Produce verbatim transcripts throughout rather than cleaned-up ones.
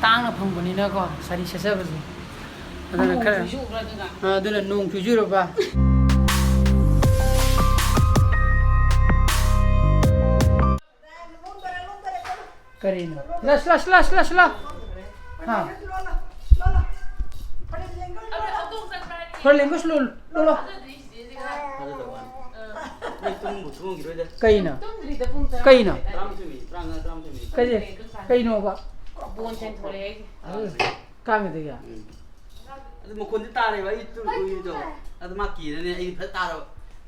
ꯇꯥꯡꯅ ꯐꯪꯕꯅꯤꯅꯀꯣ ꯁꯥꯔꯤ ꯁꯦꯠꯆꯕꯁꯦ꯫ ꯑꯗꯨꯅ ꯈꯔ ꯆꯨꯖꯨꯈ꯭ꯔꯗꯅ꯫ ꯑ, ꯑꯗꯨꯅ ꯅꯣꯡ ꯆꯨꯖꯨꯔꯕ꯫ ꯀꯔꯤꯅꯣ? ꯁꯤꯂꯥ, ꯁꯤꯂꯥ, ꯁꯤꯂꯥ, ꯁꯤꯂꯥ, ꯁꯤꯂꯥ꯫ ꯍꯥ? ꯈꯔ ꯂꯦꯡꯒꯣꯏꯁ ꯂꯣꯜ, ꯂꯣꯜꯂꯣ꯫ ꯊꯥꯖꯗꯕ ꯋꯥꯅꯤ꯫ ꯅꯪ ꯇꯨꯝꯕꯨ ꯇꯨꯝꯈꯤꯔꯣꯏꯗ꯫ ꯀꯩꯅꯣ? ꯇꯨꯝꯗ꯭ꯔꯤꯗ ꯄꯨꯡ ꯇꯔꯥ꯫ ꯀꯩꯅꯣ? ꯇꯔꯥꯃꯥꯊꯣꯏ ꯃꯤꯅꯤꯠ, ꯇꯔꯥꯃꯉꯥ, ꯇꯔꯥꯃꯥꯊꯣꯏ ꯃꯤꯅꯤꯠ꯫ ꯀꯩꯁꯦ? ꯀꯩꯅꯣꯕ? ꯕꯣꯟ ꯆꯦꯟꯊꯣꯔꯛꯑꯦ ꯑꯩꯁꯦ꯫ ꯀꯥꯡꯒꯤꯗꯒꯤ? ꯎꯝ꯫ ꯑꯗꯨ ꯃꯈꯣꯟꯗꯤ ꯇꯥꯔꯦꯕ, ꯑꯩ ꯇꯨ-, ꯎꯏꯗꯣ꯫ ꯑꯗꯨ ꯃꯥ ꯀꯤꯔꯅꯤ, ꯑꯩ ꯐꯖ ꯇꯥꯔꯕ꯫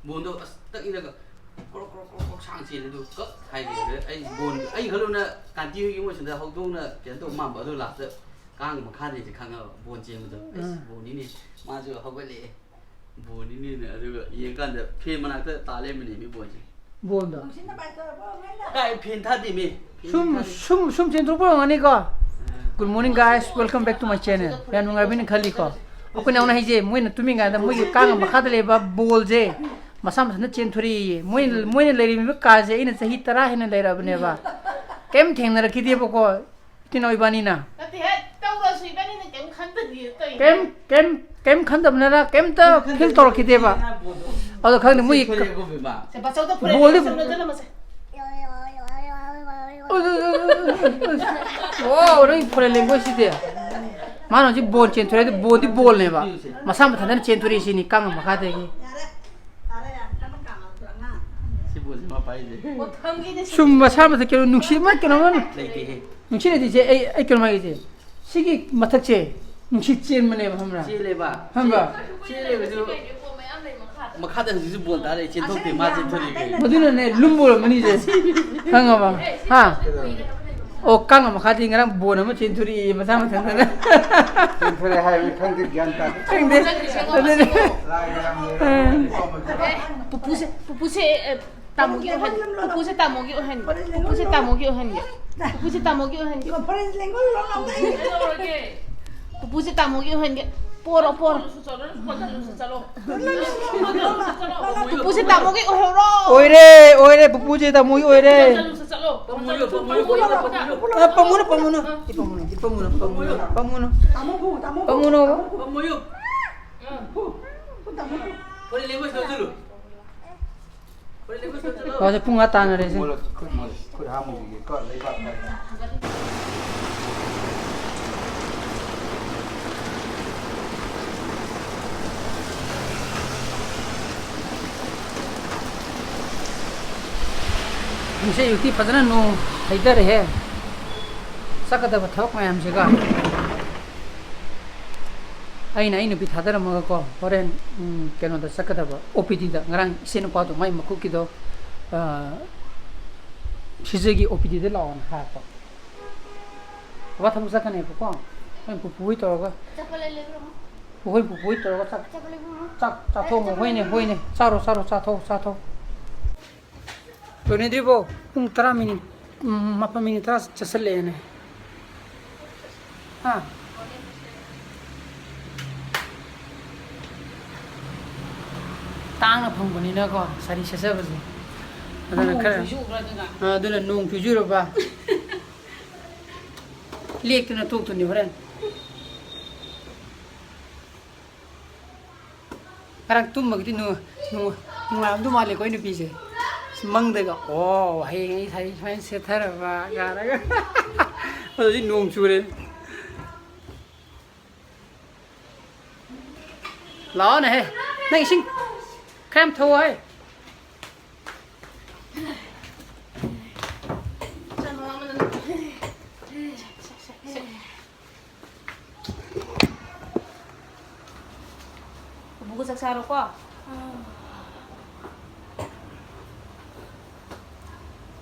ꯕꯣꯟꯗꯣ ꯑꯁ ꯇꯛ ꯏꯜꯂꯒ ꯀ꯭ꯔꯣꯛ, ꯀ꯭ꯔꯣꯛ, ꯀ꯭ꯔꯣꯛ, ꯀ꯭ꯔꯣꯛ ꯁꯥꯡ ꯆꯦꯜꯂꯦ, ꯑꯗꯨ ꯀꯛ ꯍꯥꯏꯈꯤꯕꯗ ꯑꯩ ꯕꯣꯟ, ꯑꯩ ꯈꯜꯂꯨꯅ ꯀꯥꯟꯇꯤ ꯍꯣꯏꯒꯤ ꯃꯣꯏ ꯁꯣꯝꯗ ꯍꯧꯗꯣꯡꯅ ꯀꯩꯅꯣ ꯇꯧꯕ ꯃꯥꯟꯕ, ꯑꯗꯨ ꯂꯥꯁꯇ ꯀꯥꯡ ꯃꯈꯥꯗꯩꯁꯦ ꯈꯪꯉꯕ ꯕꯣꯟ ꯆꯦꯟꯕꯗꯣ꯫ ꯑꯁ, ꯎꯝ꯫ ꯕꯣꯟꯅꯤꯅꯦ꯫ ꯃꯥꯁꯨ ꯍꯧꯒꯠꯂꯛꯑꯦ꯫ ꯕꯣꯟꯅꯤꯅꯦꯅ, ꯑꯗꯨꯒ ꯌꯦꯡꯀꯥꯟꯗ ꯐꯦꯟ ꯃꯅꯥꯛꯇ ꯇꯥ ꯂꯩꯔꯝꯃꯤꯅꯦ ꯃꯤ ꯕꯣꯟꯁꯦ꯫ ꯕꯣꯟꯗꯣ꯫ ꯀꯥꯏ ꯐꯦꯟ ꯊꯥꯗꯦꯃꯤ꯫ ꯐꯦꯟ ꯁꯨꯝ, ꯊꯥꯗꯦ꯫ ꯁꯨꯝ, ꯁꯨꯝ ꯆꯦꯟꯊꯣꯛꯄ ꯑꯣꯏꯔꯝꯒꯅꯤꯀꯣ꯫ ꯑ꯫ Good morning, guys. Welcome back to my channel. ꯌꯥꯝ ꯅꯨꯡꯉꯥꯏꯕꯅ ꯈꯜꯂꯤꯀꯣ꯫ ꯑꯩꯈꯣꯏ ꯅꯥꯎꯅ ꯍꯥꯏꯁꯦ, ꯃꯣꯏꯅ ꯇꯨꯝꯃꯤꯉꯩꯗ ꯃꯣꯏꯒꯤ ꯀꯥꯡ ꯃꯈꯥꯗ ꯂꯩꯕ ꯕꯣꯜꯁꯦ ꯃꯁꯥ ꯃꯊꯟꯇ ꯆꯦꯟꯊꯣꯔꯛꯏꯌꯦ꯫ ꯃꯣꯏꯅ, ꯃꯣꯏꯅ ꯂꯩꯔꯤꯕ ꯀꯥꯁꯦ ꯑꯩꯅ ꯆꯍꯤ ꯇꯔꯥ ꯍꯦꯟꯅ ꯂꯩꯔꯛꯑꯕꯅꯦꯕ꯫ ꯀꯩꯝ ꯊꯦꯡꯅꯔꯛꯈꯤꯗꯦꯕꯀꯣ꯫ ꯏꯆꯤꯟ ꯏꯅꯥꯎ ꯏꯕꯥꯅꯤꯅ ꯅꯠꯇꯦꯍꯦ, ꯇꯧꯔꯁꯨ ꯏꯕꯥꯅꯤꯅ ꯀꯩꯝ ꯈꯟꯗꯗꯤ ꯇꯧꯔꯤꯅꯦ꯫ ꯀꯩꯝ, ꯀꯩꯝ, ꯀꯩꯝ ꯈꯟꯗꯕꯅꯔ, ꯀꯩꯝꯇ feel ꯇꯧꯔꯛꯈꯤꯗꯦꯕ꯫ ꯑꯗꯣ ꯈꯪꯗꯦ, ꯃꯣꯏ ꯁꯦ, ꯕꯥꯆꯧꯗ ꯐꯣꯔꯦꯟ ꯕꯣꯜꯗꯤ ꯂꯦꯡꯒ꯭ꯋꯦꯖ ꯇꯝꯅꯗꯅ ꯃꯁꯦ꯫ ꯋꯥꯎ, ꯅꯪ ꯐꯣꯔꯦꯟ ꯂꯦꯡꯒ꯭ꯋꯦꯖꯁꯤꯗꯤ꯫ ꯃꯥꯅ ꯍꯧꯖꯤꯛ ꯕꯣꯜ ꯆꯦꯟꯊꯣꯔꯛꯑꯦ, ꯑꯗꯨ ꯕꯣꯜꯗꯤ ꯕꯣꯜꯅꯦꯕ꯫ ꯃꯁꯥ ꯃꯊꯟꯇꯅ ꯆꯦꯟꯊꯣꯔꯛꯏꯁꯤꯅꯤ, ꯀꯥꯡ ꯃꯈꯥꯗꯒꯤ꯫ ꯁꯤ ꯕꯣꯜꯁꯦ ꯃꯥ ꯄꯥꯏꯁꯦ꯫ ꯁꯨꯝ ꯃꯁꯥ ꯃꯊꯟ ꯀꯩꯅꯣ ꯅꯨꯡꯁꯤꯠ ꯑꯃ ꯀꯩꯅꯣ ꯑꯃ ꯂꯩꯇꯦꯍꯦ꯫ ꯅꯨꯡꯁꯤꯠ ꯂꯩꯇꯦ, ꯏꯆꯦ, ꯑꯩ, ꯑꯩ ꯀꯩꯅꯣꯝ ꯍꯥꯏꯒꯦ, ꯏꯆꯦ꯫ ꯁꯤꯒꯤ ꯃꯊꯛꯁꯦ ꯅꯨꯡꯁꯤꯠ ꯆꯦꯟꯕꯅꯦꯕ, ꯈꯪꯕ꯭ꯔꯥ? ꯆꯦꯜꯂꯦꯕ꯫ ꯈꯪꯕ꯭ꯔꯥ? ꯆꯦꯜꯂꯦꯕꯁꯨ ꯃꯈꯥꯗ ꯍꯧꯖꯤꯛꯁꯨ ꯕꯣꯜ ꯇꯥ ꯂꯩ, ꯆꯦꯟꯊꯣꯛꯇꯦ, ꯃꯥ ꯆꯦꯟꯊꯣꯔꯛꯏ ꯀꯩꯅꯣ꯫ ꯃꯗꯨꯅꯅꯦ ꯂꯨꯝꯕ ꯑꯣꯏꯔꯝꯃꯅꯤ, ꯏꯆꯦ꯫ ꯈꯪꯉꯕ? ꯍꯥ? ꯑꯣ, ꯀꯥꯡ ꯃꯈꯥꯗꯤ ꯉꯔꯥꯡ ꯕꯣꯜ ꯑꯃ ꯆꯦꯟꯊꯣꯔꯛꯏ, ꯃꯁꯥ ꯃꯊꯟꯇꯅ꯫ ꯆꯦꯟꯊꯣꯔꯛꯑꯦ ꯍꯥꯏꯕꯅꯤ, ꯈꯪꯗꯦ, ꯒ꯭ꯌꯥꯟ ꯇꯥꯗꯦ꯫ ꯈꯪꯗꯦ꯫ ꯑꯗꯨꯅꯦ꯫ ꯂꯥꯏ ꯌꯥꯝ ꯂꯩꯔꯝꯃꯦ꯫ ꯎꯝ꯫ ꯄꯨꯄꯨꯁꯦ, ꯄꯨꯄꯨꯁꯦ, ꯑꯦ, ꯇꯥꯃꯣꯒꯤ ꯑꯣꯏꯍꯟ-, ꯄꯨꯄꯨꯁꯦ ꯇꯥꯃꯣꯒꯤ ꯑꯣꯏꯍꯟꯒꯦ꯫ ꯄꯨꯄꯨꯁꯦ ꯇꯥꯃꯣꯒꯤ ꯑꯣꯏꯍꯟꯒꯦ꯫ ꯄꯨꯄꯨꯁꯦ ꯇꯥꯃꯣꯒꯤ ꯑꯣꯏꯍꯟꯒꯦ꯫ ꯄꯨꯄꯨꯁꯦ ꯇꯥꯃꯣꯒꯤ ꯑꯣꯏꯍꯟꯒꯦ꯫ ꯄꯣꯔꯣ, ꯄꯣꯔꯣ꯫ ꯄꯨꯄꯨꯁꯦ ꯇꯥꯃꯣꯒꯤ ꯑꯣꯏꯍꯧꯔꯣ꯫ ꯑꯣꯏꯔꯦ, ꯑꯣꯏꯔꯦ, ꯄꯨꯄꯨꯁꯦ ꯇꯥꯃꯣꯒꯤ ꯑꯣꯏꯔꯦ꯫ ꯑ, ꯄꯥꯝꯃꯨꯅꯨ, ꯄꯥꯝꯃꯨꯅꯨ꯫ E ꯄꯥꯝꯃꯨꯅꯨ, E ꯄꯥꯝꯃꯨꯅꯨ, ꯄꯥꯝꯃꯨꯅꯨ, ꯄꯥꯝꯃꯨꯅꯨ꯫ ꯄꯥꯝꯃꯨꯅꯨ꯫ ꯍꯧꯖꯤꯛ ꯄꯨꯡ ꯑꯥ ꯇꯥꯟꯅꯔꯦꯁꯦ꯫ ꯃꯣꯏ ꯈꯨꯠ, ꯃꯣꯏ ꯈꯨꯠ ꯍꯥꯝꯃꯨꯈꯤꯒꯦꯀꯣ, ꯂꯩꯕꯥꯛ ꯐꯔꯦ꯫ ꯉꯁꯤ ꯑꯌꯨꯛꯇꯤ ꯐꯖꯅ ꯅꯣꯡ ꯍꯩꯊꯔꯦꯍꯦ꯫ ꯆꯠꯀꯗꯕ ꯊꯕꯛ ꯃꯌꯥꯝꯁꯤꯒ꯫ ꯑꯩꯅ ꯑꯩ ꯅꯨꯄꯤ ꯊꯥꯗꯔꯝꯃꯒꯀꯣ, ꯍꯣꯔꯦꯟ, ꯎꯝ, ꯀꯩꯅꯣꯗ ꯆꯠꯀꯗꯕ, ꯑꯣ ꯄꯤ ꯗꯤꯗ꯫ ꯉꯔꯥꯡ ꯏꯆꯦ ꯅꯨꯄꯥꯗꯣ ꯃꯥꯏ ꯃꯈꯨꯠꯀꯤꯗꯣ, ꯑ, ꯁꯤꯖꯒꯤ ꯑꯣ ꯄꯤ ꯗꯤꯗ ꯂꯥꯛꯑꯣꯅ ꯍꯥꯏꯔꯛꯄ꯫ ꯕꯕꯥ ꯊꯕꯛ ꯆꯠꯀꯅꯦꯕꯀꯣ, ꯑꯩ ꯄꯨꯄꯨ ꯍꯣꯏ ꯇꯧꯔꯒ꯫ ꯆꯠꯄ ꯂꯩ ꯂꯩꯕ꯭ꯔꯣ? ꯍꯣꯏ, ꯄꯨꯄꯨ ꯍꯣꯏ ꯇꯧꯔꯒ ꯆꯥꯛ, ꯆꯠꯄ ꯂꯩꯕ꯭ꯔꯣ? ꯆꯥꯛ ꯆꯥꯊꯣꯛꯑꯝꯃꯣ꯫ ꯆꯠꯄ ꯍꯣꯏꯅꯦ, ꯂꯩꯕ꯭ꯔꯣ? ꯍꯣꯏꯅꯦ, ꯆꯥꯔꯣ, ꯆꯥꯔꯣ, ꯆꯥꯊꯣꯛ, ꯆꯥꯊꯣꯛ꯫ ꯂꯣꯏꯅꯗ꯭ꯔꯤꯕꯣ? ꯄꯨꯡ ꯇꯔꯥ ꯃꯤꯅꯤꯠ, ꯎꯝ, ꯃꯥꯄꯟ ꯃꯤꯅꯤꯠ ꯇꯔꯥ ꯆꯠꯁꯜꯂꯛꯑꯦꯅꯦ꯫ ꯍꯥ? ꯇꯥꯡꯅ ꯐꯪꯕꯅꯤꯅꯀꯣ, ꯁꯥꯔꯤ ꯁꯦꯠꯆꯕꯁꯦ꯫ ꯑꯗꯨꯅ ꯅꯣꯡ ꯈꯔ, ꯆꯨꯖꯨꯈ꯭ꯔꯗꯅ꯫ ꯑ, ꯑꯗꯨꯅ ꯅꯣꯡ ꯆꯨꯖꯨꯔꯕ? ꯂꯦꯛꯇꯅ ꯇꯣꯛꯇꯣꯏꯅꯤ ꯍꯣꯔꯦꯟ꯫ ꯉꯔꯥꯡ ꯇꯨꯝꯕꯒꯤꯗꯤ ꯅꯨꯡ-, ꯅꯨꯡ-, ꯅꯨꯡꯉꯥꯏꯔꯝꯗꯧ ꯃꯥꯜꯂꯦꯀꯣ ꯑꯩ ꯅꯨꯄꯤꯁꯦ꯫ ꯃꯪꯗꯒ, "ꯑꯣ, ꯍꯌꯦꯡ ꯑꯩ ꯁꯥꯔꯤ ꯁꯨꯃꯥꯏꯅ ꯁꯦꯠꯊꯔꯕ" ꯀꯥꯏꯅꯒ꯫ ꯑꯗꯨꯗꯤ ꯅꯣꯡ ꯆꯨꯔꯦ꯫ ꯂꯥꯛꯑꯣꯅꯦꯍꯦ꯫ ꯅꯪ ꯏꯁꯤꯡ ꯈꯔ ꯌꯥꯝ ꯊꯛꯑꯣ ꯍꯦ꯫ ꯕꯨꯕꯨꯒ ꯆꯥꯛ ꯆꯥꯔꯣꯀꯣ꯫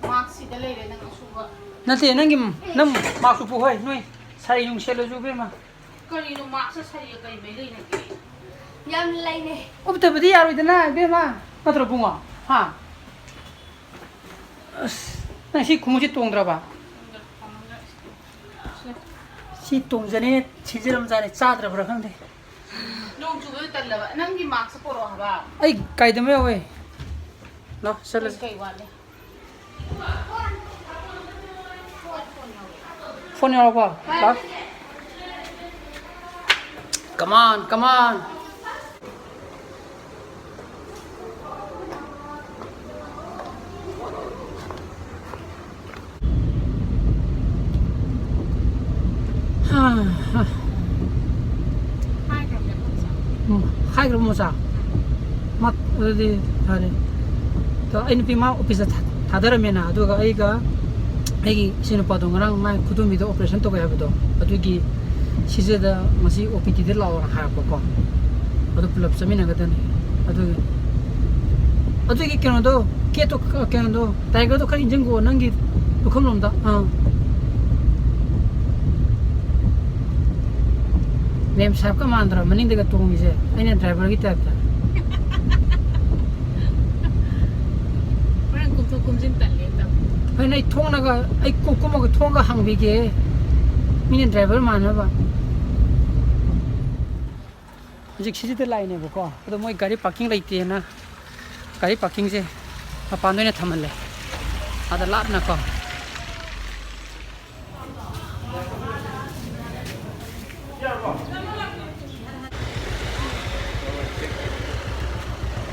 ꯃꯥꯛꯁꯤꯗ ꯂꯩꯔꯦ ꯅꯪ ꯑꯁꯨꯕ꯫ ꯅꯠꯇꯦ, ꯅꯪꯒꯤ, ꯅꯪ ꯃꯥꯛꯁ ꯎꯞꯄꯨ ꯍꯣꯏ, ꯅꯣꯏ ꯁꯥꯔꯤ ꯅꯨꯡ ꯁꯦꯠꯂꯁꯨ ꯏꯕꯦꯝꯃ꯫ ꯀꯔꯤꯅꯣ ꯃꯥꯛꯁꯇ ꯁꯥꯔꯤꯒ ꯀꯔꯤ ꯃꯔꯤ ꯂꯩꯅꯒꯦ? ꯌꯥꯝ ꯂꯩꯅꯩ꯫ ꯎꯞꯇꯕꯗꯤ ꯌꯥꯔꯣꯏꯗꯅ ꯏꯕꯦꯝꯃ꯫ ꯅꯠꯇ꯭ꯔꯣ ꯕꯨꯡꯉꯣ? ꯍꯥ? ꯑꯁ, ꯅꯪ ꯁꯤ ꯈꯣꯡꯎꯞꯁꯤ ꯇꯣꯡꯗ꯭ꯔꯕ? ꯁꯤ ꯇꯣꯡꯖꯅꯤ, ꯁꯤꯖꯔꯝꯖꯥꯅꯤ, ꯆꯥꯗ꯭ꯔꯕ꯭ꯔꯥ ꯈꯪꯗꯦ꯫ ꯇꯜꯂꯕ꯫ ꯅꯪꯒꯤ ꯃꯥꯛꯁ ꯄꯣꯔꯛꯑꯣ ꯍꯥꯏꯕ꯫ ꯑꯩ ꯀꯥꯏꯗꯃ ꯌꯥꯎꯋꯦ꯫ ꯂꯥꯛ, ꯆꯠꯂꯁꯤ꯫ ꯀꯩ ꯋꯥꯠꯂꯤ? ꯐꯣꯟ ꯌꯥꯎꯔꯛꯄ? ꯂꯥꯛ꯫ Come on, come on. ꯍꯥ, ꯍꯥ꯫ ꯎꯝ, ꯍꯥꯏꯈ꯭ꯔꯕ ꯃꯣꯆꯥ? ꯃꯥ, ꯑꯗꯨꯗꯤ ꯐꯔꯦ꯫ ꯑꯗꯣ ꯑꯩ ꯅꯨꯄꯤ ꯃꯥ ꯑꯣꯐꯤꯁꯇ ꯊꯥ-, ꯊꯥꯗꯔꯝꯃꯦꯅ, ꯑꯗꯨꯒ ꯑꯩꯒ ꯑꯩꯒꯤ ꯏꯆꯦ ꯅꯨꯄꯥꯗꯣ ꯉꯔꯥꯡ ꯃꯥꯏ ꯈꯨꯗꯣꯝꯕꯤꯗꯣ ꯑꯣꯄꯔꯦꯁꯟ ꯇꯧꯋꯦ ꯍꯥꯏꯕꯗꯣ, ꯑꯗꯨꯒꯤ ꯁꯤꯖꯗ ꯉꯁꯤ ꯑꯣ ꯄꯤ ꯗꯤꯗ ꯂꯥꯛꯑꯣꯅ ꯍꯥꯏꯔꯛꯄꯀꯣ꯫ ꯑꯗꯨ ꯄꯨꯂꯞ ꯆꯠꯃꯤꯟꯅꯒꯗꯕꯅꯤ꯫ ꯑꯗꯨꯒꯤ, ꯑꯗꯨꯒꯤ ꯀꯩꯅꯣꯗꯣ, ꯀꯦꯠꯇꯣ, ꯀꯩꯅꯣꯗꯣ, ꯇꯥꯏꯒꯔꯗꯣ ꯈꯔ ꯏꯟꯖꯤꯟꯈꯣ ꯅꯪꯒꯤ ꯄꯨꯈꯝꯂꯣꯝꯗ꯫ ꯑꯥ꯫ ꯃꯦꯝ ꯁꯥꯍꯦꯕꯀ ꯃꯥꯟꯗ꯭ꯔꯣ ꯃꯅꯤꯡꯗꯒ ꯇꯣꯡꯉꯤꯁꯦ? ꯑꯩꯅ ꯗ꯭ꯔꯥꯏꯚꯔꯒꯤ ꯇꯥꯏꯞꯇ꯫ ꯍꯣꯔꯦꯟ ꯀꯨꯝꯊꯣꯛ ꯀꯨꯝꯁꯤꯟ ꯇꯜꯂꯦ ꯇꯧ꯫ ꯍꯣꯏ, ꯑꯩ ꯊꯣꯡꯅꯒ, ꯑꯩ ꯀꯨ-, ꯀꯨꯝꯃꯒ ꯊꯣꯡꯒ ꯍꯥꯡꯕꯤꯒꯦ꯫ ꯃꯤꯅ ꯗ꯭ꯔꯥꯏꯚꯔ ꯃꯥꯟꯅꯕ꯫ ꯍꯧꯖꯤꯛ ꯁꯤꯁꯤꯗ ꯂꯥꯛꯏꯅꯦꯕꯀꯣ, ꯑꯗꯣ ꯃꯣꯏ ꯒꯥꯔꯤ ꯄꯥꯔꯀꯤꯡ ꯂꯩꯇꯦꯅ ꯒꯥꯔꯤ ꯄꯥꯔꯀꯤꯡꯁꯦ ꯃꯄꯥꯟꯗ ꯑꯣꯏꯅ ꯊꯝꯍꯜꯂꯦ, ꯑꯥꯗ ꯂꯥꯞꯅꯀꯣ꯫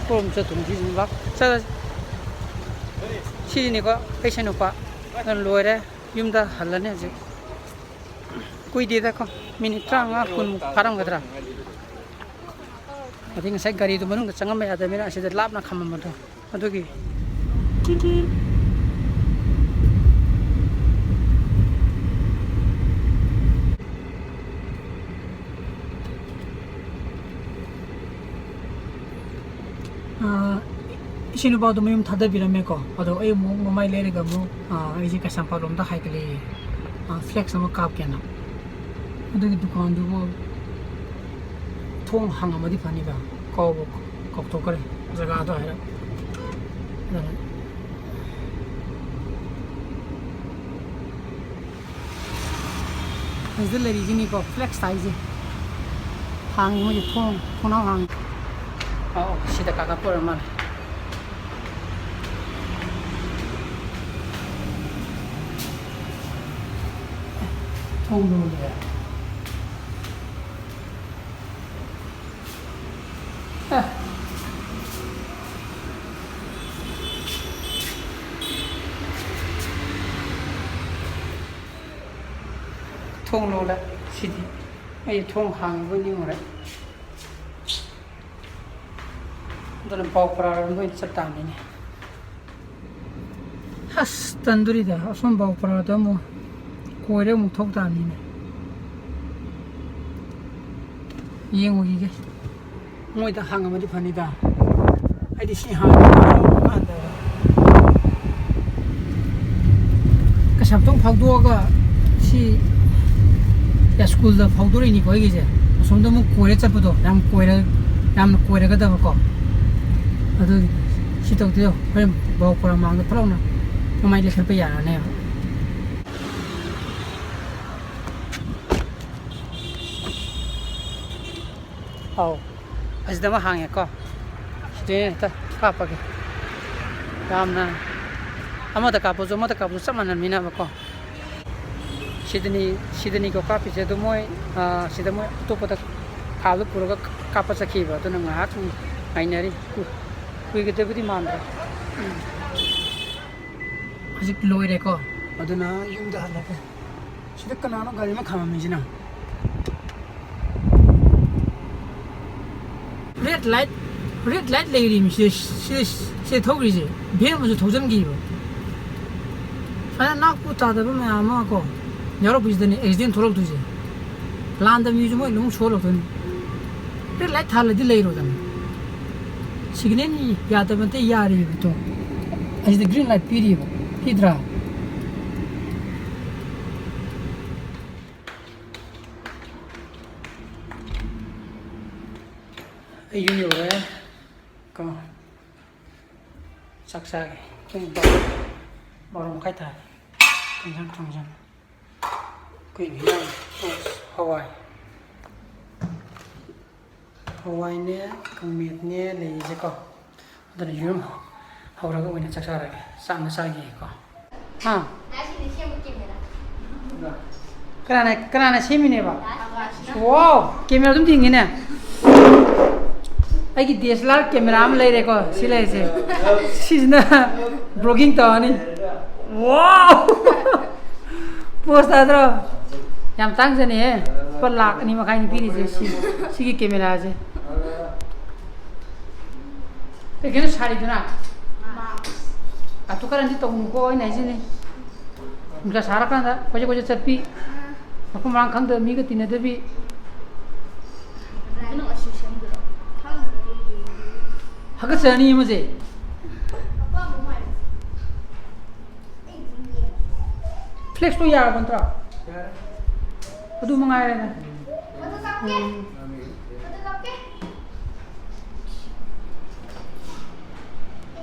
ꯀꯣꯝ ꯆꯠꯇꯨꯅ ꯁꯤꯁꯤꯅ ꯂꯥꯛ-, ꯆꯠꯂꯁꯤ꯫ ꯁꯤꯁꯤꯅꯤꯀꯣ ꯑꯩ ꯁꯦ ꯅꯨꯄꯥ꯫ ꯑꯗꯨꯅ ꯂꯣꯏꯔꯦ, ꯌꯨꯝꯗ ꯍꯜꯂꯅꯤ ꯍꯧꯖꯤꯛ꯫ ꯀꯨꯏꯗꯦꯗꯀꯣ, ꯃꯤꯅꯤꯠ ꯇꯔꯥꯃꯉꯥ ꯀꯨꯟꯃꯨꯛ ꯐꯥꯔꯝꯒꯗ꯭ꯔꯥ꯫ ꯑꯗꯩ ꯉꯁꯥꯏ ꯒꯥꯔꯤꯗꯨ ꯃꯅꯨꯡꯗ ꯆꯪꯉꯝꯕ ꯌꯥꯗꯕꯅꯤꯅ ꯑꯁꯤꯗ ꯂꯥꯞꯅ ꯈꯝꯃꯝꯕꯗꯣ ꯑꯗꯨꯒꯤ꯫ ꯑꯥ, ꯏꯆꯦ ꯅꯨꯄꯥꯗꯣ ꯃꯌꯨꯝ ꯊꯥꯗꯕꯤꯔꯝꯃꯦꯀꯣ꯫ ꯑꯗꯣ ꯑꯩ ꯑꯃꯨꯛ ꯃꯃꯥꯏ ꯂꯩꯔꯒ ꯑꯃꯨꯛ, ꯑꯥ, ꯑꯩꯁꯦ ꯀꯩꯁꯥꯝꯄꯥꯠ ꯂꯣꯝꯗ ꯍꯥꯏꯒꯠꯂꯛꯑꯦ꯫ ꯑꯥ, ꯐ꯭ꯂꯦꯛꯁ ꯑꯃ ꯀꯥꯞꯀꯦꯅ꯫ ꯑꯗꯨꯒꯤ ꯗꯨꯀꯥꯟꯗꯨꯕꯨ ꯊꯣꯡ ꯍꯥꯡꯉꯝꯃꯗꯤ ꯐꯅꯤꯗ꯫ ꯀꯥꯎꯕꯨ ꯀꯥꯎꯊꯣꯛꯈ꯭ꯔꯦ ꯖꯒꯥꯗꯣ ꯍꯥꯏꯔꯞ꯫ ꯑꯗꯨꯅ ꯍꯧꯖꯤꯛ ꯂꯩꯔꯤꯁꯤꯅꯤꯀꯣ, ꯐ꯭ꯂꯦꯛꯁ ꯊꯥꯏꯁꯦ꯫ ꯍꯥꯡꯉꯤ ꯃꯣꯏꯁꯦ, ꯊꯣꯡ, ꯊꯣꯡꯅꯥꯎ ꯍꯥꯡꯉꯤ꯫ ꯑꯧ, ꯁꯤꯗ ꯀꯥꯈꯠꯄ ꯑꯣꯏꯔ ꯃꯥꯜꯂꯦ꯫ ꯊꯣꯡ ꯂꯣꯜꯂꯦ꯫ ꯑꯦ꯫ ꯊꯣꯡ ꯂꯣꯜꯂꯦ ꯁꯤꯗꯤ꯫ ꯑꯩ ꯊꯣꯡ ꯍꯥꯡꯉꯤꯕꯣꯏ ꯅꯤꯡꯉꯨꯔꯦ꯫ ꯑꯗꯨꯅ ꯕꯥꯎ ꯄꯔꯥꯔꯣꯝꯗ ꯑꯣꯏꯅ ꯆꯠ ꯇꯥꯕꯅꯤꯅꯦ꯫ ꯑꯁ, ꯇꯟꯗꯣꯔꯤꯗ꯫ ꯑꯁꯣꯝ ꯕꯥꯎ ꯄꯔꯥꯗ ꯑꯃꯨꯛ ꯀꯣꯏꯔ ꯑꯃꯨꯛ ꯊꯣꯛ ꯇꯥꯕꯅꯤꯅꯦ꯫ ꯌꯦꯡꯉꯨꯈꯤꯒꯦ꯫ ꯃꯣꯏꯗ ꯍꯪꯉꯝꯃꯗꯤ ꯐꯅꯤꯗ꯫ ꯑꯩꯗꯤ ꯁꯤ ꯍꯥꯟꯅ ꯀꯥꯟꯗ ꯀꯩꯁꯥꯝꯊꯣꯡ ꯐꯥꯎꯗꯣꯛꯑꯒ ꯁꯤ ꯁ꯭ꯀꯨꯜꯗ ꯐꯥꯎꯗꯣꯔꯛꯏꯅꯤꯀꯣ ꯑꯩꯒꯤꯁꯦ꯫ ꯑꯁꯣꯝꯗ ꯑꯃꯨꯛ ꯀꯣꯏꯔ ꯆꯠꯄꯗꯣ ꯌꯥꯝ ꯀꯣꯏꯔ-, ꯌꯥꯝꯅ ꯀꯣꯏꯔꯒꯗꯕꯀꯣ꯫ ꯑꯗꯨ ꯁꯤ ꯇꯧꯗꯣꯏꯗꯣ ꯍꯣꯔꯦꯟ ꯕꯥꯎ ꯄꯔꯥ ꯃꯥꯡꯗ ꯐꯠ ꯂꯥꯎꯅ ꯃꯃꯥꯏ ꯂꯩꯈꯠꯄ ꯌꯥꯔꯅꯦꯕ꯫ ꯑꯧ, ꯑꯁꯤꯗ ꯑꯃ ꯍꯥꯡꯉꯦꯀꯣ꯫ ꯁꯤꯗ ꯍꯦꯛꯇ ꯀꯥꯞꯄꯒꯦ꯫ ꯌꯥꯝꯅ ꯑꯃꯗ ꯀꯥꯞꯄꯁꯨ ꯑꯃꯗ ꯀꯥꯞꯄꯁꯨ ꯆꯞ ꯃꯥꯟꯅꯕꯅꯤꯅꯕꯀꯣ꯫ ꯁꯤꯗꯅꯤ, ꯁꯤꯗꯅꯤꯀꯣ ꯀꯥꯞꯄꯤꯁꯦ꯫ ꯑꯗꯣ ꯃꯣꯏ, ꯑꯥ, ꯁꯤꯗ ꯃꯣꯏ ꯑꯇꯣꯞꯄꯗ ꯈꯥꯝꯗ ꯄꯨꯔꯒ ꯀꯥꯞꯄ ꯆꯠꯈꯤꯕ꯫ ꯑꯗꯨꯅ ꯉꯥꯏꯍꯥꯛ ꯉꯥꯏꯅꯔꯤ꯫ ꯀꯨꯏꯒꯗꯕꯨꯗꯤ ꯃꯥꯟꯗ꯭ꯔꯦ꯫ ꯍꯧꯖꯤꯛ ꯂꯣꯏꯔꯦꯀꯣ꯫ ꯑꯗꯨꯅ ꯌꯨꯝꯗ ꯍꯜꯂꯒꯦ꯫ ꯁꯤꯗ ꯀꯅꯥꯅꯣ ꯒꯥꯔꯤ ꯑꯃ ꯈꯥꯝꯃꯝꯃꯤꯁꯤꯅ? Red light, red light ꯂꯩꯔꯤꯃꯤ ꯁꯤꯗ, ꯁꯤꯗ, ꯁꯤꯗ ꯊꯧꯈ꯭ꯔꯤꯁꯦ꯫ Van ꯑꯃꯁꯨ ꯊꯧꯖꯤꯟꯈꯤꯕ꯫ ꯁꯨꯃꯥꯏꯅ ꯅꯥꯛꯄꯨ ꯇꯥꯗꯕ ꯃꯌꯥꯝ ꯑꯃ ꯀꯣ ꯌꯥꯎꯔꯛꯄꯁꯤꯗꯅꯦ accident ꯊꯣꯛꯂꯛꯇꯣꯏꯁꯦ꯫ ꯂꯥꯟꯗ ꯃꯤꯁꯨ ꯃꯣꯏ ꯑꯗꯨꯝ ꯁꯣꯛꯂꯛꯇꯣꯏꯅꯤ꯫ Red light ꯊꯥꯜꯂꯗꯤ ꯂꯩꯔꯣꯗꯅ꯫ Signal ꯌꯥꯗꯕ ꯅꯠꯇꯦ, ꯌꯥꯔꯤꯕꯗꯣ꯫ ꯑꯁꯤꯗ green light ꯄꯤꯔꯤꯕ, ꯄꯤꯗ꯭ꯔꯥ? ꯑꯩ ꯌꯨꯝ ꯌꯧꯔꯦ ꯀꯣ꯫ ꯆꯥꯛ ꯆꯥꯒꯦ꯫ ꯄꯨꯡ ꯕꯥꯔꯣ, ꯕꯥꯔꯣ ꯃꯈꯥꯏ ꯇꯥꯔꯦ꯫ ꯀꯩ ꯏꯟꯖꯥꯡ ꯊꯣꯡꯖꯥꯠꯅꯣ? ꯑꯩꯈꯣꯏ ꯏꯟꯖꯥꯡ ꯍꯋꯥꯏ꯫ ꯍꯋꯥꯏꯅꯦ, ꯀꯥꯡꯃꯦꯠꯅꯦ ꯂꯩꯔꯤꯁꯦꯀꯣ꯫ ꯑꯗꯨꯅ ꯌꯦꯔꯨꯝ ꯍꯧꯔꯒ ꯑꯣꯏꯅ ꯆꯥꯛ ꯆꯥꯔꯒꯦ꯫ ꯆꯥꯛ ꯑꯃ ꯆꯥꯈꯤꯒꯦꯀꯣ꯫ ꯍꯥ? ꯀꯅꯥꯅ, ꯀꯅꯥꯅ ꯁꯦꯝꯃꯤꯅꯦꯕ? ꯋꯥꯎ! ꯀꯦꯃꯦꯔꯥ ꯑꯗꯨꯝ ꯊꯤꯡꯉꯤꯅꯦ꯫ ꯑꯩꯒꯤ D S L R camera ꯑꯃ ꯂꯩꯔꯦꯀꯣ꯫ ꯁꯤ ꯂꯩꯔꯤꯁꯦ꯫ ꯁꯤꯁꯤꯅ ꯕ꯭ꯂꯣꯒꯤꯡ ꯇꯧꯔꯅꯤ꯫ ꯋꯥꯎ! ꯄꯣꯁ ꯇꯥꯗ꯭ꯔꯣ? ꯌꯥꯝ ꯇꯥꯡꯖꯅꯤꯍꯦ꯫ ꯂꯨꯄꯥ ꯂꯥꯛ ꯑꯅꯤ ꯃꯈꯥꯏꯅꯤ ꯄꯤꯔꯤꯁꯦ ꯁꯤ, ꯁꯤꯒꯤ ꯀꯦꯃꯦꯔꯥꯁꯦ꯫ ꯀꯩꯒꯤꯅꯣ ꯁꯥꯔꯤꯗꯨꯅ? ꯑꯇꯨ ꯀꯔꯟꯗꯤ ꯇꯧꯅꯨꯀꯣ, ꯑꯩꯅ ꯍꯥꯏꯁꯤꯅꯤ꯫ ꯅꯨꯡꯁꯥ ꯁꯥꯔꯀꯥꯟꯗ ꯀꯣꯏꯆꯠ ꯀꯣꯏꯆꯠ ꯆꯠꯄꯤ, ꯃꯐꯝ ꯃꯔꯥꯡ ꯈꯪꯗꯕ ꯃꯤꯒ ꯇꯤꯟꯅꯗꯕꯤ꯫ ꯍꯥꯒꯠꯆꯔꯅꯤ ꯑꯃꯁꯦ꯫ ꯐ꯭ꯂꯦꯛꯁꯇꯣ ꯌꯥꯔꯕ ꯅꯠꯇ꯭ꯔꯣ? ꯑꯗꯨ ꯃꯉꯥꯏꯔꯦꯅꯦ꯫ ꯎꯝ꯫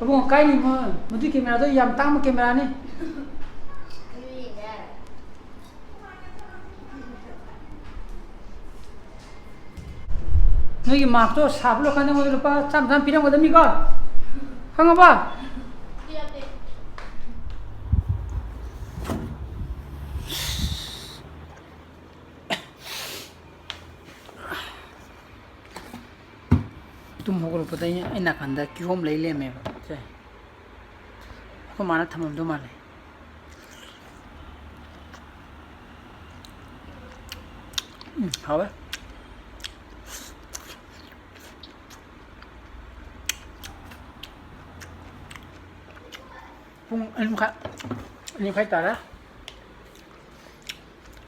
ꯑꯕꯨꯡꯉꯣ, ꯀꯥꯏꯅꯤ ꯃ-, ꯃꯗꯨꯏ ꯀꯦꯃꯦꯔꯥꯗꯣ ꯌꯥꯝ ꯇꯥꯡꯕ ꯀꯦꯃꯦꯔꯥꯅꯤ꯫ ꯅꯣꯏꯒꯤ ꯃꯥꯛꯇꯣ ꯁꯥꯕ ꯂꯣꯏꯔꯀꯥꯟꯗ ꯑꯩꯉꯣꯟꯗ ꯂꯨꯄꯥ ꯆꯥꯝꯃ ꯆꯥꯝꯃ ꯄꯤꯔꯝꯒꯗꯕꯅꯤꯀꯣ? ꯈꯪꯉꯕ? ꯇꯨꯝ ꯍꯧꯒꯠꯂꯛꯄꯗ ꯑꯩ, ꯑꯩ ꯅꯥꯀꯟꯗ ꯀꯤꯍꯣꯝ ꯂꯩ ꯂꯩꯔꯝꯃꯦꯕ꯫ ꯁꯦ꯫ ꯑꯩꯈꯣꯏ ꯃꯥꯅ ꯊꯝꯃꯝꯗꯧ ꯃꯥꯜꯂꯦ꯫ ꯎꯝ, ꯍꯥꯎꯋꯦ꯫ ꯄꯨꯡ ꯑꯅꯤ ꯃꯈꯥꯏ, ꯑꯅꯤ ꯃꯈꯥꯏ ꯇꯥꯔꯦ꯫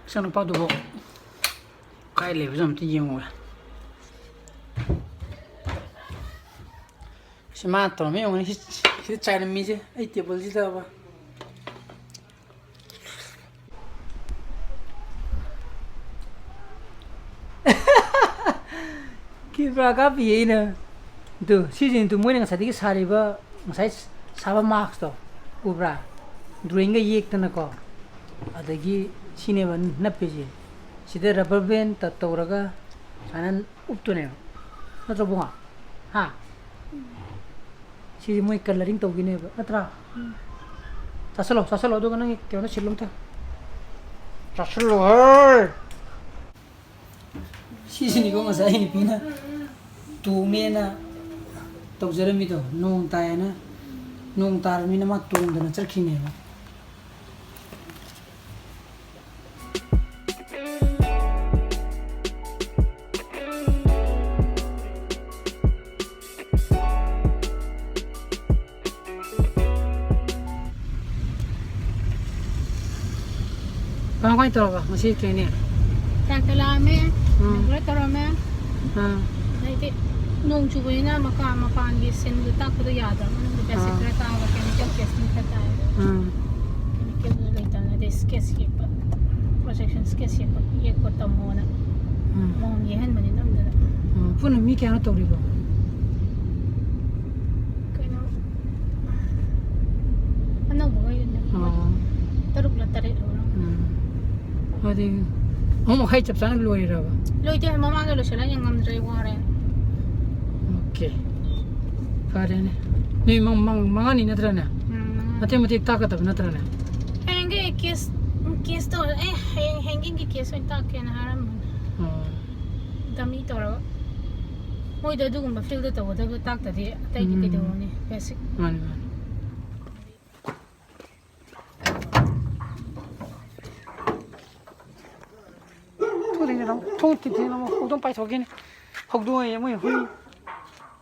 ꯏꯆꯥꯅꯨꯄꯥꯗꯨꯕꯨ ꯀꯥꯏ ꯂꯩꯕꯖꯥꯠꯅꯣ ꯑꯝꯇ ꯌꯦꯡꯉꯨꯒꯦ꯫ ꯁꯤ ꯃꯥꯅ ꯇꯧꯔꯝꯃꯤ ꯌꯦꯡꯉꯨꯅꯦ꯫ ꯁꯤ, ꯁꯤꯗ ꯆꯥꯏꯔꯝꯃꯤꯁꯦ ꯑꯩ ꯇꯦꯕꯜꯁꯤꯗꯕ꯫ ꯀꯦꯃꯦꯔꯥ ꯀꯥꯞꯄꯤꯌꯦ ꯑꯩꯅ꯫ ꯑꯗꯨ, ꯁꯤꯁꯤꯅꯤ ꯑꯗꯨ ꯃꯣꯏꯅ ꯉꯁꯥꯏꯗꯒꯤ ꯁꯥꯔꯤꯕ, ꯉꯁꯥꯏ ꯁꯥꯕ ꯃꯥꯛꯁꯇꯣ ꯎꯕ꯭ꯔꯥ? ꯗ꯭ꯔꯣꯌꯤꯡꯒ ꯌꯦꯛꯇꯅꯀꯣ꯫ ꯑꯗꯒꯤ ꯁꯤꯅꯦꯕ ꯅꯞꯄꯤꯁꯦ꯫ ꯁꯤꯗ ꯔꯕꯔ ꯕꯦꯟ ꯇ-, ꯇꯧꯔꯒ ꯁꯨꯃꯥꯏꯅ ꯎꯞꯇꯣꯏꯅꯦꯕ꯫ ꯅꯠꯇ꯭ꯔꯣ ꯕꯨꯡꯉꯣ? ꯍꯥ? ꯁꯤꯁꯦ ꯃꯣꯏ ꯀꯂꯔꯤꯡ ꯇꯧꯈꯤꯅꯦꯕ, ꯅꯠꯇ꯭ꯔꯥ? ꯆꯥꯁꯜꯂꯣ, ꯆꯥꯁꯜꯂꯣ, ꯑꯗꯨꯒ ꯅꯪꯒꯤ ꯀꯩꯅꯣꯗ ꯁꯤꯜꯂꯣ ꯑꯝꯇ꯫ ꯆꯥꯁꯜꯂꯣ ꯍꯦ! ꯁꯤꯁꯤꯅꯤꯀꯣ ꯉꯁꯥꯏ ꯑꯩ ꯅꯨꯄꯤꯅ ꯇꯣꯡꯅꯦꯅ ꯇꯧꯖꯔꯝꯃꯤꯗꯣ, ꯅꯣꯡ ꯇꯥꯏꯌꯦꯅ꯫ ꯅꯣꯡ ꯇꯥꯔꯕꯅꯤꯅ ꯃꯥ ꯇꯣꯡꯗꯅ ꯆꯠꯈꯤꯅꯦꯕ꯫ ꯀꯃꯥꯏ ꯀꯃꯥꯏ ꯇꯧꯔꯕ ꯉꯁꯤ training? ꯆꯥꯛ ꯆꯥꯂꯛꯑꯝꯃꯦ, ꯎꯝ꯫ ꯂꯣꯏ ꯇꯧꯔꯝꯃꯦ꯫ ꯑꯥ꯫ ꯑꯗꯩꯗꯤ ꯅꯣꯡ ꯆꯨꯕꯅꯤꯅ ꯃꯄꯥꯟ, ꯃꯄꯥꯟꯒꯤ ꯁꯤꯟꯗꯣ ꯇꯥꯛꯄꯗꯣ ꯌꯥꯗ꯭ꯔꯕ, ꯃꯅꯨꯡꯗ basic ꯑꯥ꯫ ꯈꯔ ꯇꯥꯛꯑꯒ chemical casting ꯈꯔ ꯇꯥꯛꯑꯦ꯫ ꯑꯥ꯫ Chemical ꯂꯩꯇꯕꯅ ꯑꯗꯩ sketch ꯌꯦꯛꯄ, cross section sketch ꯌꯦꯛꯄ, ꯌꯦꯛꯄ ꯇꯝꯃꯣꯅ ꯎꯝ꯫ ꯃꯉꯣꯟ ꯌꯦꯛꯍꯟꯕꯅꯤ ꯅꯝꯗꯅ꯫ ꯎꯝ, ꯄꯨꯟꯅ ꯃꯤ ꯀꯌꯥꯅꯣ ꯇꯧꯔꯤꯕꯣ? ꯀꯩꯅꯣ, ꯑꯅꯧꯕ ꯑꯣꯏꯔꯤꯅꯦ꯫ ꯑꯣ꯫ ꯇꯔꯨꯛꯂ ꯇꯔꯦꯠꯂ ꯑꯣꯏꯔꯝꯒꯅꯤ꯫ ꯎꯝ꯫ ꯑꯗꯨꯗꯤ ꯑꯍꯨꯝ ꯃꯈꯥꯏ ꯆꯞ ꯆꯥꯅ ꯂꯣꯏꯔꯕ? ꯂꯣꯏꯗꯦ, ꯃꯃꯥꯡꯗ ꯂꯣꯏꯁꯤꯜꯂ ꯌꯦꯡꯉꯝꯗ꯭ꯔꯦ, ꯋꯥꯔꯦ꯫ Okay꯫ ꯐꯔꯦꯅꯦ꯫ ꯅꯨꯃꯤꯠ ꯃꯪ-, ꯃꯪ-, ꯃꯉꯥꯅꯤ ꯅꯠꯇ꯭ꯔꯅꯦ? ꯎꯝ, ꯃꯉꯥꯅꯤ꯫ ꯃꯇꯦꯛ ꯃꯇꯦꯛ ꯇꯥꯛꯀꯗꯕ ꯅꯠꯇ꯭ꯔꯅꯦ? ꯍꯌꯦꯡꯒꯤ case, case ꯇꯧ-, ꯑꯦ, ꯍꯌꯦꯡ, ꯍꯌꯦꯡꯒꯤ case ꯑꯣꯏꯅ ꯇꯥꯛꯀꯦꯅ ꯍꯥꯏꯔꯝꯕꯅꯦ꯫ ꯑꯣ꯫ Dummy ꯇꯧꯔꯒ꯫ ꯃꯣꯏꯗꯣ ꯑꯗꯨꯒꯨꯝꯕ field ꯇꯧꯒꯗꯕ ꯇꯥꯛꯇꯗꯤ ꯑꯇꯩꯗꯤ ꯎꯝ꯫ ꯀꯩꯗꯧꯔꯨꯅꯤ? Basic꯫ ꯃꯥꯅꯤ, ꯃꯥꯅꯤ꯫ ꯊꯣꯛꯇꯣꯏꯅꯦ, ꯊꯣꯡ ꯊꯤꯟꯊꯤꯅ ꯑꯃꯨꯛ ꯍꯧꯗꯣꯡ ꯄꯥꯏꯊꯣꯛꯈꯤꯅꯤ꯫ ꯍꯧꯗꯣꯡ ꯑꯌꯦ ꯃꯣꯏ ꯍꯨꯏ,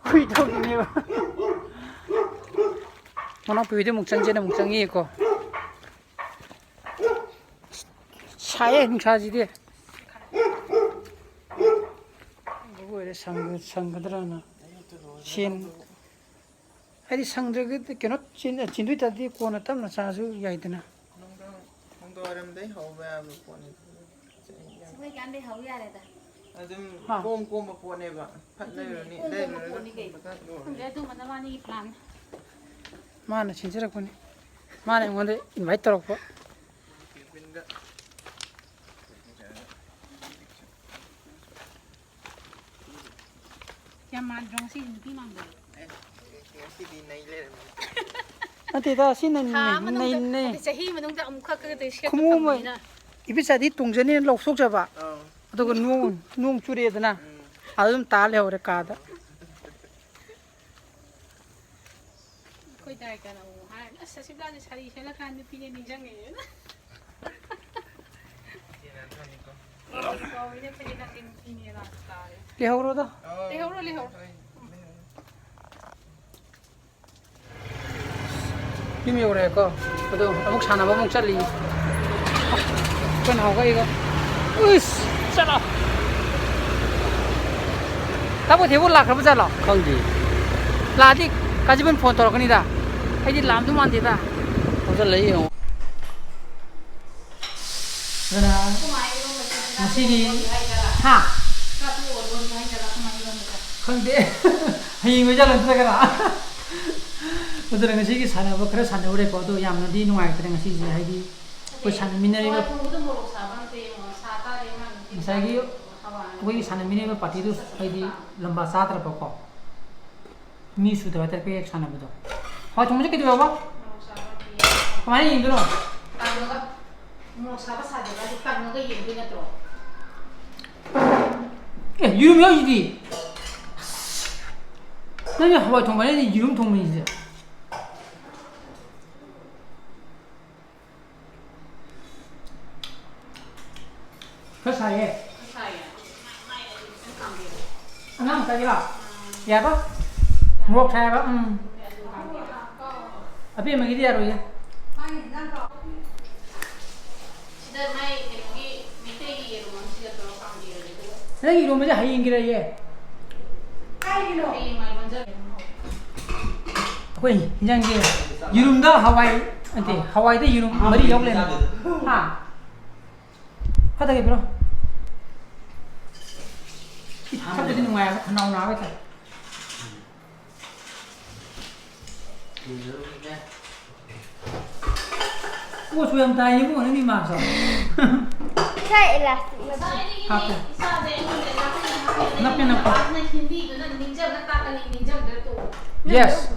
ꯍꯨꯏ ꯊꯣꯛꯈꯤꯅꯦꯕ꯫ ꯃꯅꯥꯎꯄꯤ ꯍꯣꯏꯗꯤ ꯑꯃꯨꯛ ꯆꯪꯁꯦꯅ ꯑꯃꯨꯛ ꯆꯪꯉꯛꯑꯦꯀꯣ꯫ ꯁꯥꯏꯌꯦ ꯅꯨꯡꯁꯥꯁꯤꯗꯤ꯫ ꯑꯣꯏꯔꯦ, ꯁꯪꯒ-, ꯁꯪꯒꯗ꯭ꯔꯥꯅ꯫ ꯁꯦꯟ-, ꯍꯥꯏꯗꯤ ꯁꯪꯗ꯭ꯔꯒꯗꯤ ꯀꯩꯅꯣ ꯆꯤꯟ-, ꯆꯤꯟꯗꯣꯏ ꯇꯥꯔꯗꯤ ꯀꯣꯟꯅ ꯇꯞꯅ ꯆꯥꯔꯁꯨ ꯌꯥꯏꯗꯅ꯫ ꯅꯨꯡꯗꯥꯡ, ꯅꯨꯡꯗꯥꯡꯋꯥꯏꯔꯝꯗꯩ ꯍꯧꯕ ꯌꯥꯕ ꯄꯣꯠꯅꯤ꯫ ꯑꯩꯈꯣꯏ ꯀꯥꯟꯗꯩ ꯍꯧ ꯌꯥꯔꯦꯗ꯫ ꯑꯗꯨꯝ ꯍꯥ? ꯀꯣꯝ ꯀꯣꯝꯕ ꯄꯣꯠꯅꯦꯕ꯫ ꯐꯠ ꯑꯗꯨꯅꯦ, ꯂꯩꯔꯨꯔꯅꯤ, ꯀꯣꯝ ꯀꯣꯝꯕ ꯂꯩꯔꯨꯔꯒ ꯄꯣꯠꯅꯤ ꯀꯩꯅꯣ꯫ ꯐꯠ ꯂꯣꯏꯔꯦ꯫ ꯈꯪꯗꯦ, ꯑꯗꯨ ꯃꯇꯝ ꯃꯥꯅꯤꯒꯤ plan꯫ ꯃꯥꯅ ꯁꯤꯟꯖꯔꯛꯄꯅꯤ꯫ ꯃꯥꯅ ꯑꯩꯉꯣꯟꯗ invite ꯇꯧꯔꯛꯄ꯫ ꯌꯥꯝ ꯃꯥꯟꯗ꯭ꯔꯣ ꯉꯁꯤꯗꯤ ꯅꯨꯄꯤ ꯃꯥꯟꯕ? ꯉꯁꯤꯗꯤ ꯅꯩ ꯂꯩꯔꯝꯃꯦ꯫ ꯅꯠꯇꯦꯗ ꯁꯤꯅ ꯊꯥ ꯑꯃ ꯅꯩ ꯅꯠꯇꯦ, ꯅꯩ ꯆꯍꯤ ꯃꯅꯨꯡꯗ ꯑꯃꯨꯛꯈꯛ ꯈꯛꯇ ꯁꯦꯠꯄ ꯈꯨꯃꯨ ꯑꯃ ꯐꯪꯕꯅꯤꯅ꯫ ꯏꯕꯤꯆꯥꯗꯤ ꯇꯨꯡꯖꯅꯤꯅ ꯂꯧꯊꯣꯛꯆꯕ ꯑꯥ꯫ ꯑꯗꯨꯒ ꯅꯣꯡ ꯅꯣꯡ ꯆꯨꯔꯦꯗꯅ ꯎꯝ꯫ ꯑꯗꯨꯝ ꯇꯥ ꯂꯩꯍꯧꯔꯦ ꯀꯥꯗ꯫ ꯑꯩꯈꯣꯏ ꯗꯥꯏ ꯀꯅ ꯑꯃꯨꯛ ꯍꯥꯏ, "ꯑꯁ ꯑꯁꯤꯕꯂꯥꯁꯦ ꯁꯥꯔꯤ ꯁꯦꯠꯂꯀꯥꯟꯗ ꯅꯨꯄꯤꯅꯦ ꯅꯤꯡꯁꯤꯡꯉꯦꯅ"꯫ ꯀꯥꯎꯏꯅꯦ ꯑꯩꯈꯣꯏꯗꯤ ꯅꯪꯗꯤ ꯅꯨꯄꯤꯅꯦ ꯂꯥꯛ ꯇꯥꯔꯦ꯫ ꯂꯩꯍꯧꯔꯣꯗ꯫ ꯂꯩꯍꯧꯔꯣ, ꯂꯩꯍꯧꯔꯣ꯫ ꯌꯨꯝ ꯌꯧꯔꯦꯀꯣ꯫ ꯑꯗꯣ ꯑꯃꯨꯛ ꯁꯥꯟꯅꯕ ꯑꯃꯨꯛ ꯆꯠꯂꯤ꯫ ꯑꯩꯈꯣꯏꯅ ꯍꯧꯒꯠꯂꯒ ꯎꯏꯁ ꯆꯠꯂꯣ꯫ ꯇꯥꯕꯣ ꯊꯦꯕꯨ ꯂꯥꯛꯈ꯭ꯔꯕ ꯖꯥꯠꯂꯣ? ꯈꯪꯗꯦ꯫ ꯂꯥꯛꯑꯗꯤ ꯀꯥꯖꯤꯕꯟ ꯐꯣꯟ ꯇꯧꯔꯛꯀꯅꯤꯗ꯫ ꯑꯩꯗꯤ ꯂꯥꯝꯗꯧ ꯃꯥꯟꯗꯦꯗ꯫ ꯊꯧꯖꯜꯂ ꯌꯦꯡꯉꯣ꯫ ꯑꯗꯨꯅ ꯉꯁꯤꯒꯤ ꯍꯥ ꯈꯪꯗꯦ꯫ ꯍꯌꯦꯡ ꯑꯣꯏꯖꯥꯠꯂꯣ ꯅꯠꯇ꯭ꯔꯒꯅ ꯑꯗꯨꯅ ꯉꯁꯤꯒꯤ ꯁꯥꯟꯅꯕ ꯈꯔ ꯁꯥꯟꯅꯧꯔꯦꯀꯣ꯫ ꯑꯗꯣ ꯌꯥꯝꯅꯗꯤ ꯅꯨꯡꯉꯥꯏꯇ꯭ꯔꯦ ꯉꯁꯤꯁꯦ, ꯍꯥꯏꯗꯤ ꯑꯩꯈꯣꯏ ꯁꯥꯟꯅꯃꯤꯟꯅꯔꯤꯕ ꯍꯋꯥꯏ ꯊꯣꯡꯕꯗ ꯃꯣꯔꯣꯛ ꯁꯥꯕ ꯑꯝꯇ ꯌꯦꯡꯉꯣ꯫ ꯁꯥ ꯇꯥꯔꯦ ꯃꯥ ꯅꯨꯄꯤ ꯉꯁꯥꯏꯒꯤ ꯍꯋꯥꯏ ꯑꯩꯈꯣꯏꯒꯤ ꯁꯥꯟꯅꯃꯤꯟꯅꯔꯤꯕ ꯄꯥꯔꯇꯤꯗꯨ ꯍꯥꯏꯗꯤ ꯂꯝꯕꯥ ꯆꯥꯗ꯭ꯔꯕꯀꯣ꯫ ꯃꯤ ꯁꯨꯗꯕ ꯍꯥꯏꯇꯥꯔꯦ ꯄꯦꯛ ꯁꯥꯟꯅꯕꯗꯣ꯫ ꯍꯋꯥꯏ ꯊꯣꯡꯕꯁꯦ ꯀꯩꯗꯧꯋꯦꯕ? ꯃꯣꯔꯣꯛ ꯁꯥꯕ ꯑꯝꯇ ꯌꯦꯡꯉꯣ꯫ ꯀꯃꯥꯏꯅ ꯌꯦꯡꯗꯣꯏꯅꯣ? ꯀꯪꯉꯒ ꯃꯣꯔꯣꯛ ꯁꯥꯕ ꯁꯥꯗꯕ ꯍꯥꯏꯗꯣ ꯀꯪꯉꯒ ꯌꯦꯡꯗꯣꯏ ꯅꯠꯇ꯭ꯔꯣ? ꯑꯦ ꯌꯦꯔꯨꯝ ꯌꯥꯎꯔꯤꯁꯤꯗꯤ꯫ ꯅꯪꯒꯤ ꯍꯋꯥꯏ ꯊꯣꯡꯕ ꯍꯥꯏꯅꯤ ꯌꯦꯔꯨꯝ ꯊꯣꯡꯕꯅꯤꯁꯦ꯫ ꯈꯔ ꯁꯥꯏꯌꯦ꯫ ꯁꯥꯏꯌꯦ꯫ ꯑꯉꯥꯡ ꯃꯆꯥꯒꯤꯔꯣ? ꯌꯥꯕ? ꯃꯣꯔꯣꯛ ꯁꯥꯏ ꯍꯥꯏꯕ? ꯎꯝ꯫ ꯑꯕꯦꯝꯃꯒꯤꯗꯤ ꯌꯥꯔꯣꯏꯌꯦ꯫ ꯁꯤꯗ ꯃꯥꯏ ꯀꯩꯅꯣꯒꯤ ꯃꯩꯇꯩꯒꯤ ꯌꯦꯔꯨꯝ ꯑꯃ ꯁꯤꯗ ꯇꯧꯔ ꯀꯥꯝꯕꯤꯔꯒꯦ ꯑꯗꯨꯒ꯫ ꯅꯪ ꯏꯔꯣꯝꯕꯁꯦ ꯍꯌꯦꯡꯒꯤꯔꯌꯦ? ꯍꯌꯦꯡ ꯃꯥꯏ ꯑꯣꯟꯖꯔꯦ꯫ ꯑꯩꯈꯣꯏ ꯏꯟꯖꯥꯡꯁꯦ ꯌꯦꯔꯨꯝꯗ ꯍꯋꯥꯏ ꯅꯠꯇꯦ, ꯍꯋꯥꯏꯗ ꯌꯦꯔꯨꯝ ꯃꯔꯤ ꯌꯥꯎ ꯂꯩꯔꯝꯃꯦ꯫ ꯍꯥ? ꯈꯔ ꯊꯛꯀꯦ ꯄꯤꯔꯣ꯫ ꯏ, ꯊꯛꯄꯗꯤ ꯅꯨꯡꯉꯥꯏꯕ, ꯈꯅꯥꯎ ꯅꯥꯕ ꯍꯦꯛꯇ꯫ ꯄꯣꯠꯁꯨ ꯌꯥꯝ ꯇꯥꯏꯌꯦ ꯏꯕꯨꯡꯉꯣ, ꯅꯪꯒꯤ ꯃꯥꯛꯁꯇꯣ꯫ ꯏꯁꯥ elastic ꯅꯠꯇꯦ꯫ ꯍꯥꯞꯄꯦ꯫ ꯅꯞꯄꯦ, ꯅꯞꯄꯦ꯫ ꯅꯪ ꯍꯤꯟꯗꯤꯗꯨꯅ ꯅꯤꯡꯖꯪꯉ ꯇꯥꯛꯀꯅꯤ, ꯅꯤꯡꯖꯪꯗ꯭ꯔ ꯇꯣꯛꯑꯣ꯫ Yes.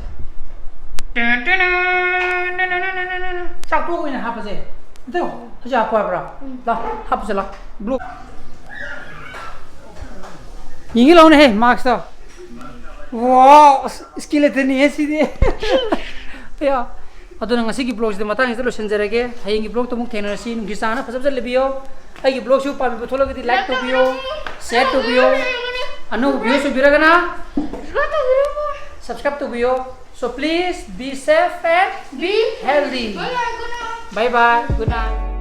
ꯆꯥꯛꯇꯣꯛꯑꯒ ꯑꯣꯏꯅ ꯍꯥꯞꯄꯁꯦ꯫ ꯑꯗꯣ, ꯍꯧꯖꯤꯛ ꯍꯥꯞꯄꯣ ꯍꯥꯏꯕ꯭ꯔꯣ? ꯎꯝ꯫ ꯂꯥꯎ, ꯍꯥꯞꯄꯁꯦ ꯂꯥꯎ꯫ Blue꯫ ꯌꯦꯡꯒꯦ ꯂꯥꯎꯅꯦꯍꯦ, mask ꯇꯣ꯫ Wow, ꯑꯁ, skeleton ꯅꯤꯍꯦ ꯁꯤꯗꯤ꯫ ꯑꯌꯥ꯫ ꯑꯗꯨꯅ ꯉꯁꯤꯒꯤ vlog ꯁꯤꯗꯤ ꯃꯇꯥꯡꯁꯤꯗ ꯂꯣꯏꯁꯤꯟꯖꯔꯒꯦ꯫ ꯍꯌꯦꯡꯒꯤ vlog ꯇ ꯑꯃꯨꯛ ꯊꯦꯡꯅꯔꯁꯤ꯫ ꯅꯨꯡꯁꯤ ꯆꯥꯟꯅ ꯐꯖ ꯐꯖ ꯂꯩꯕꯤꯌꯣ꯫ ꯑꯩꯒꯤ vlog ꯁꯤꯕꯨ ꯄꯥꯝꯕꯤꯕ ꯊꯣꯛꯂꯒꯗꯤ like ꯇꯧꯕꯤꯌꯣ, share ꯇꯧꯕꯤꯌꯣ꯫ ꯑꯅꯧꯕ view ꯑꯣꯏꯕꯤꯔꯒꯅ subscribe ꯇꯧꯕꯤꯌꯣ꯫ So please be safe and be healthy. Bye bye, good night.